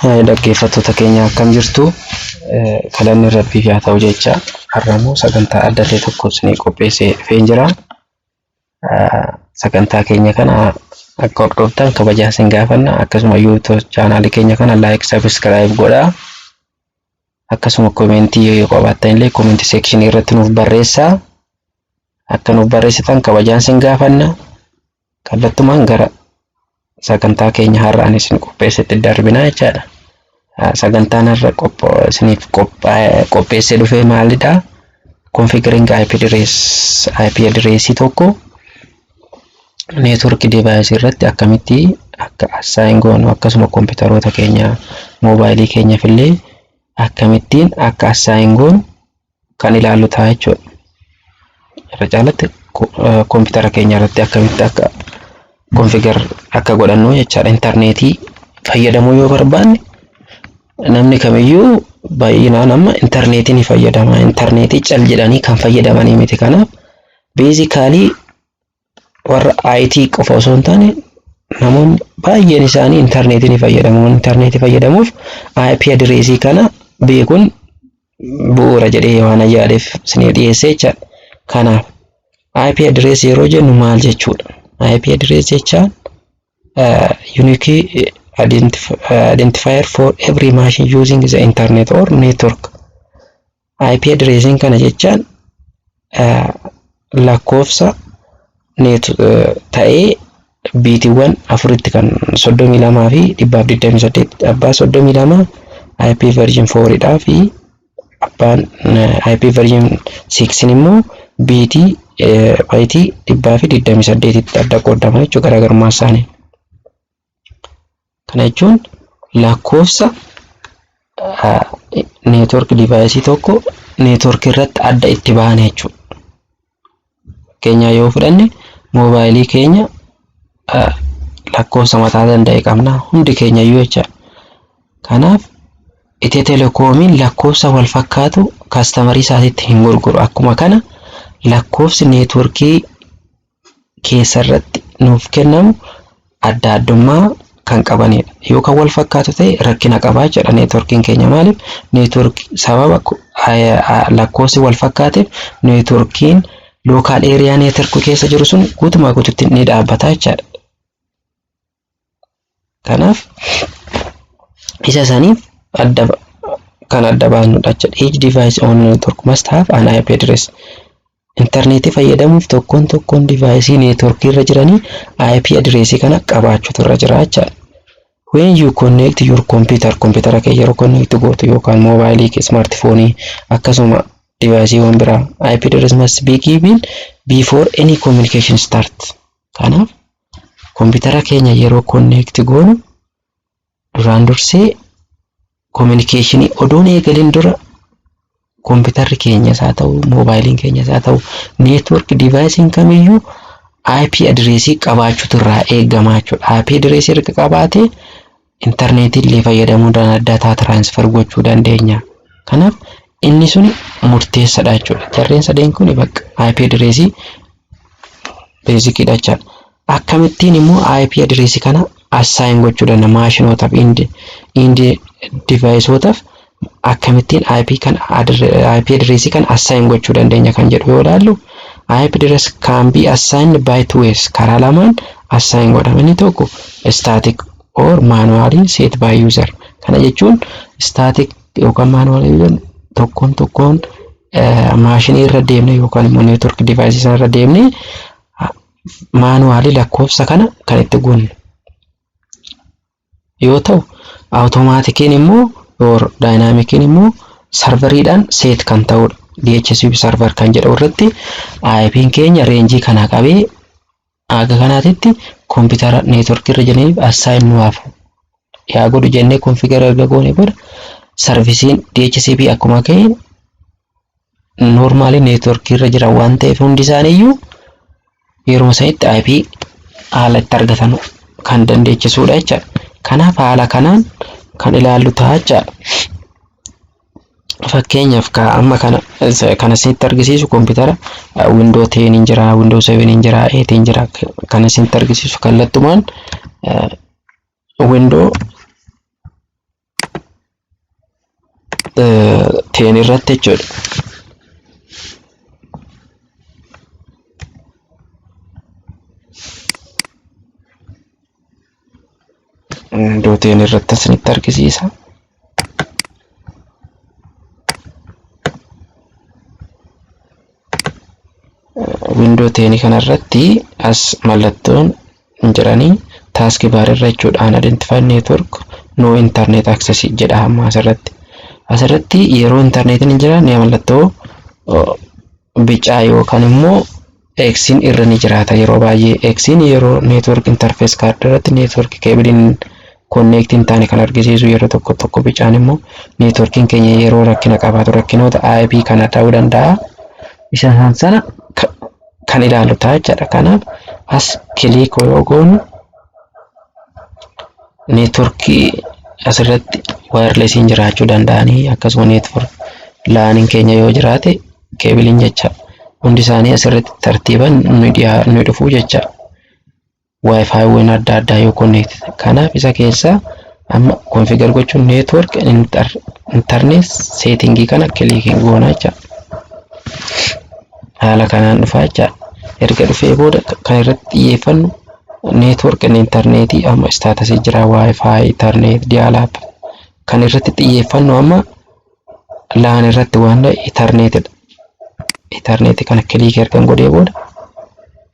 Dhaggeeffattoota keenya, akkam jirtu? Galanni Rabbiif haa ta'u jecha, har'a immoo sagantaa adda ta'e tokko isinii qopheessee dhufeen jira. Sagantaa keenya kana akka hordoftan kabajaa isin gaafanna. Akkasuma YouTube chaanaalii keenya kana like, subscribe godhaa. Akkasuma koomentii yoo qabaattan illee koomentii seekshinii irratti nuuf barreessaa. Akka nuuf barreessitan kabajaan isin gaafanna. Kallattumaan gara sagantaa keenya har'aan isin qopheessetti darbinaa jechaadha. Sagantaan har'a isiniif qopheessee dhufe maalidha? Configuring IP address, IP addressii tokko network device irratti akkamitti akka assign goonu, akkasuma kompiitaroota keenya, moobaayilii keenyaaf illee akkamittiin akka assign goonu kan ilaallu ta'a jechuudha. Irra caalatti kompiitara keenya irratti akkamitti akka configure akka godhannu jechaadha. Intarneetii fayyadamuu yoo barbaanne, namni kamiyyuu baay'inaan amma intarneetii ni fayyadama. Intarneetii cal jedhanii kan fayyadamanii miti. Kanaaf basically warra IT qofa osoo hin taane namoonni baay'een isaanii intarneetii ni fayyadamu. Intarneetii fayyadamuuf IP addressii kana beekuun bu'uura jedhee waan yaadeef isinii dhiyeessee jechaadha. Kanaaf IP address yeroo jennu maal jechuudha? IP address jechaan unique identifier for every machine using the internet or network. IP addressiin kana jechaan lakkoofsa net ta'ee biitiiwwan afuritti kan 32 fi 128, abbaa 32 IP version 4 dhaa fi abbaan IP version 6 immoo biitii baayitii 128tti adda qoodama jechuudha garaagarummaa isaanii. Kana jechuun lakkoofsa network deviceii tokko network irratti adda itti bahan jechuudha. Fakkeenyaa yoo fudhanne, moobaayilii keenya lakkoofsa mataa danda'e qabna hundi keenya iyyuu jechaadha. Kanaaf Itiyoo Telekoomiin lakkoofsa wal fakkaatu customerii isaatiitti hin gurguru. Akkuma kana lakkoofsi neetworkii keessarratti nuuf kennamu adda addummaa kan qabanidha. Yoo kan wal fakkaatu ta'e rakkina qabaa jedha neetworkiin keenya. Maaliif? Neetworkii sababa lakkoofsi wal fakkaateef neetworkiin local area networkii keessa jiru sun guutumaa guututti ni dhaabbata jechaadha. Kanaaf isa saniif adda kan adda baasnudha jechuudha. Each device on network must have an IP address. Intarneetii fayyadamuuf tokkoon tokkoon deviceii neetworkii irra jiranii IP addressii kana qabaachuutu irra jira jechaadha. When you connect your computer, computer kee yeroo connect gootu yookaan moobaayilii kee, smartphone, akkasuma deviceiiwwan biraa, IP address must be given before any communication start. Kanaaf kompiitara keenya yeroo connect goonu duraan dursee communicationii odoon eegalin dura kompiitarri keenyas haa ta'u, moobaayiliin keenyas haa ta'u, network deviceiin kamiyyuu IP addressii qabaachuutu irraa eegamaa jechuudha. IP addressii erga qabaatee intarneetii illee fayyadamuu danda'a, data transfer gochuu dandeenya. Kanaaf inni sun murteessaadha jechuudha. Jarreen sadeen kun bakka IP addressii basiciidha jechaadha. Akkamittiin immoo IP addressii kana assign gochuu danda'a maashinootaaf, end deviceootaaf, akkamittiin IP addressii kana assign gochuu dandeenya kan jedhu yoo ilaallu, IP address can be assigned by two ways, karaa lamaan assign godhama. Inni tokko static or manually set by user. Kana jechuun static yookaan manually tokkoon tokkoon maashinii irra deemne yookaan immoo network deviceii sana irra deemne manually lakkoofsa kana kan itti guunnu yoo ta'u, automaticiin immoo or dynamiciin immoo serveriidhaan set kan ta'udha. DHCP server kan jedhamu irratti IP'n keenya rangeii kana qabee haga kanaatitti koompitara neetworkii irra jiraniif assign nuuf yaa godhu jennee configure erga goone booda, serviceiin DHCP akkuma ka'een normally neetworkii irra jiran waan ta'eef hundi isaaniiyyuu yeroo sanitti IP haala itti argatan kan dandeechisudha jechaadha. Kanaaf haala kanaan kan ilaallu ta'a jechaadha. Fakkeenyaaf ka amma kana kan isinitti argisiisu koompitara Windows 10 jira, Windows 7 jira, 8 jira. Kan isinitti argisiisu kallattumaan Windows 10 irratti jechuudha. Window 10 irratti isinitti argisiisa. Window 10 kanarratti as mallattoon hin jiranii task bar irra jechuudha. Unidentified network, no internet access jedha amma asirratti. Asirratti yeroo intarneetiin hin jiraanne mallattoo bicaa yookaan immoo X'n irra ni jiraata. Yeroo baay'ee X'n yeroo network interface card irratti network keebiliin connect hin taane kan argisiisu, yeroo tokko tokko bicaan immoo networkiin keenya yeroo rakkina qabaatu rakkinoota IP kana ta'uu danda'a. Isa sana kan ilaalu ta'a jechaadha. Kanaaf as click yoo goonu networkii asirratti wirelessiin jiraachuu danda'anii, akkasuma network LANiin keenya yoo jiraate keebiliin jecha hundi isaanii asirratti tartiiban nu dhufuu jecha, wifi adda addaa yoo connect. Kanaaf isa keessaa amma configure gochuun network internet settingii kana click goona jecha. Haala kanaan dhufaa jecha. Erga dhufee booda kan irratti xiyyeeffannu network internetii amma statusii jira, wifi, ethernet, dial-up. Kan irratti xiyyeeffannu amma LAN irratti waan ta'e ethernetidha. Ethernet kana click ergan godhee booda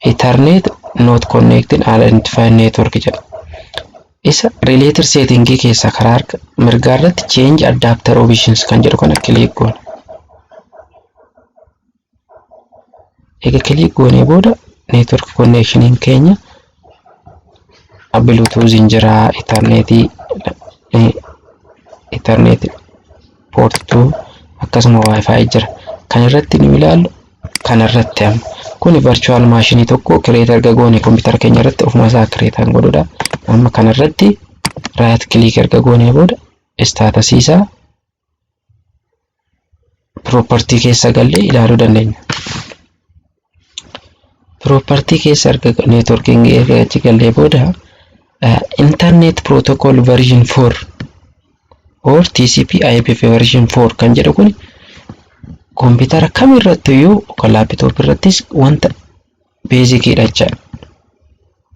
ethernet not connected, unidentified network jedha. Isa related settingii keessaa karaa harka mirgaa irratti change adapter options kan jedhu kana click goona. Egaa click goonee booda network connectioniin keenya bluetooth jira, ethernetii, ethernet port 2, akkasuma wifi jira. Kan irratti nu ilaallu kan irratti amma kuni virtual machine tokko create erga goone kompiitara keenya irratti ofuma isaa create kan godhudha. Amma kan irratti right click erga goonee booda statusii isaa property keessa gallee ilaaluu dandeenya. Property keessa erga networking erga achi gallee booda internet protocol version 4 or TCP IP version 4 kan jedhu kun kompiitara kamirratti iyyuu yookaan laapitoop irrattis wanta basiciidha jechaadha.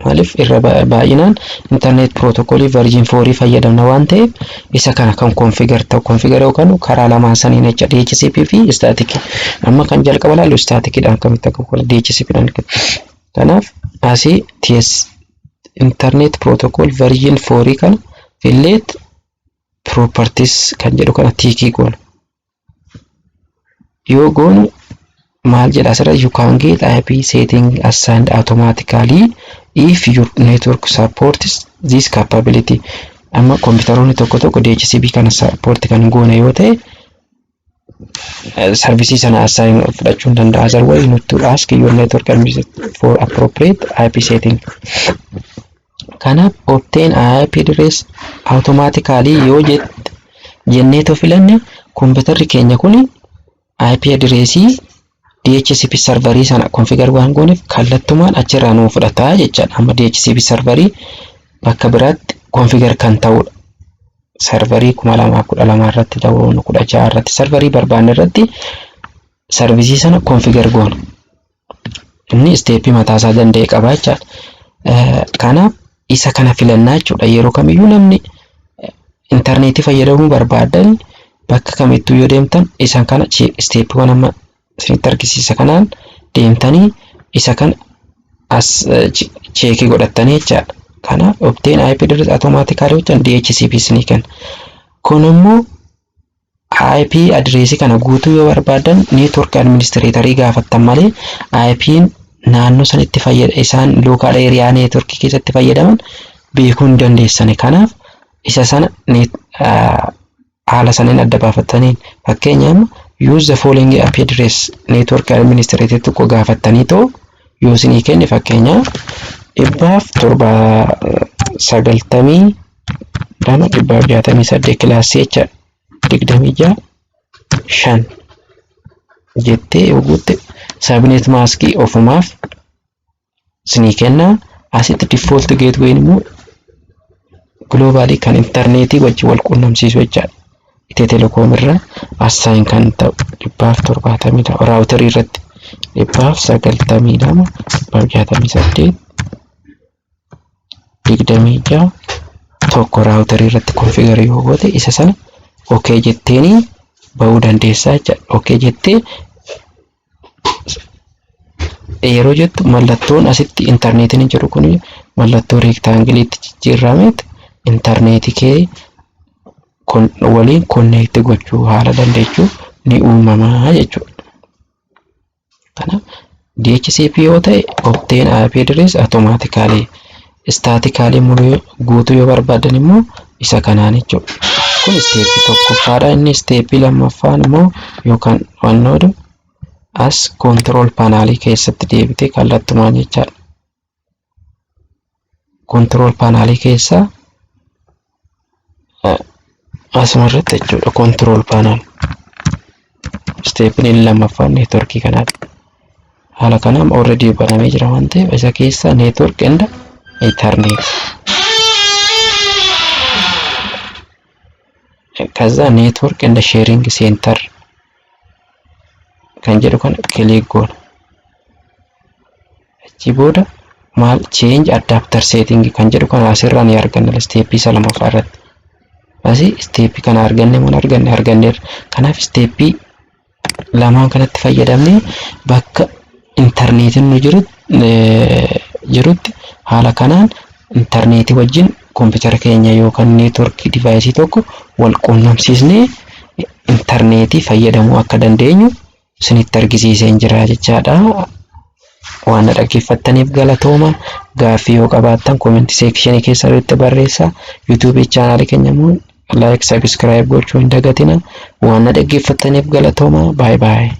Maaliif? Irra baay'inaan internet protocolii version 4 fayyadamna waan ta'eef isa kana kan configure ta'u, configure yookaan karaa lamaan saniin jecha, DHCP fi static. Amma kan jalqaba ilaallu staticiidhaan akkamitti akka DHCP dhaan. Kanaaf asii TS internet protocol version 4 kana filleet properties kan jedhu kana tickii goona. Yoo goonu maal jedha asirra? You can get IP setting assigned automatically if your network supports this capability. Amma kompiitaroonni tokko tokko DHCP kana support kan goone yoo ta'e serviceii sana assign fudhachuu hin danda'a. Otherwise, you need to ask your network administrator for appropriate IP setting. Kanaaf obtain IP address automatically yoo jenneetoo filanne kompiitarri keenya kun IP addressii DHCP serverii sana configure waan gooneef kallattumaan achirraa nuu fudhataa jechaadha. Amma DHCP serverii bakka biraatti configure kan ta'udha. Serverii 2012 irratti ta'uu, 16 irratti, serverii barbaanne irratti serviceii sana configure goona. Inni stepii mataasaa danda'e qaba jechaadha. Kanaaf isa kana filannaa jechuudha. Yeroo kamiyyuu namni intarneetii fayyadamuu barbaadan bakka kamittuu yoo deemtan isa kana stepiiwwan amma isinitti argisiisa kanaan deemtanii isa kana as checkii godhattanii jechaadha. Kanaaf obtain IP address automatically hojjan DHCP isinii kenna. Kun immoo IP addressii kana guutuu yoo barbaadan network administratorii gaafattan malee IP'n naannoo sanitti fayyada isaan local area network keessatti fayyadaman beekuu hin dandeessani. Kanaaf isa sana haala saniin adda baafattaniin, fakkeenya amma use the following IP address network administrator tokko gaafattanii too yoo isinii kenne, fakkeenya 192, 168 classii jecha 26 5 jettee yoo guutte subnet maskii ofumaaf isinii kenna. Asitti default gateway immoo globalii kan intarneetii wajjin wal quunnamsiisu jechaadha. Itiyoo Telekoom irraa assign kan ta'u 172, routerii irratti 192, 168, 26, 1 routerii irratti configure yoo goote, isa sana okay jetteenii bahuu dandeessaa jechaadha. Okay jettee yeroo jettu, mallattoon asitti intarneetiin jiru kun mallattoo rectangleitti jijjiirrameet intarneetii kee waliin connect gochuu haala dandeechuu ni uumamaa jechuudha. Kanaaf DHCP yoo ta'e, obtain IP address automatically, statically guutuu yoo barbaadan immoo isa kanaan jechuudha. Kun stepii tokkoffaadha. Inni stepii lammaffaan immoo yookaan wannoodu as control panelii keessatti deebitee kallattumaan jechaadha. Control panelii keessaa asuma irratti jechuudha, control panel. Stepiin inni lammaffaan networkii kanaadha. Haala kanaan already banamee jira waan ta'eef, isa keessa network and ethernet. ከዛ network and sharing center kan jedhu kana click goona. Achi booda maal, change adapter setting kan jedhu kana asirraa ni arganna stepii isa lammaffaa irratti. Asii stepii kana arganne moo arganne arganneerra. Kanaaf stepii lamaan kanatti fayyadamnee bakka intarneetiin nu jirutti haala kanaan intarneetii wajjin koompitara keenya yookaan networkii deviceii tokko wal quunnamsiisnee intarneetii fayyadamuu akka dandeenyu isinitti argisiiseen jira jechaadha. Waan na dhaggeeffattaniif galatooma. Gaaffii yoo qabaattan comment sectionii keessa irratti barreessaa. YouTubeii channelii keenya immoo like, subscribe gochuu hin dagatina. Waan na dhaggeeffattaniif galatooma. Baay'ee baay'ee.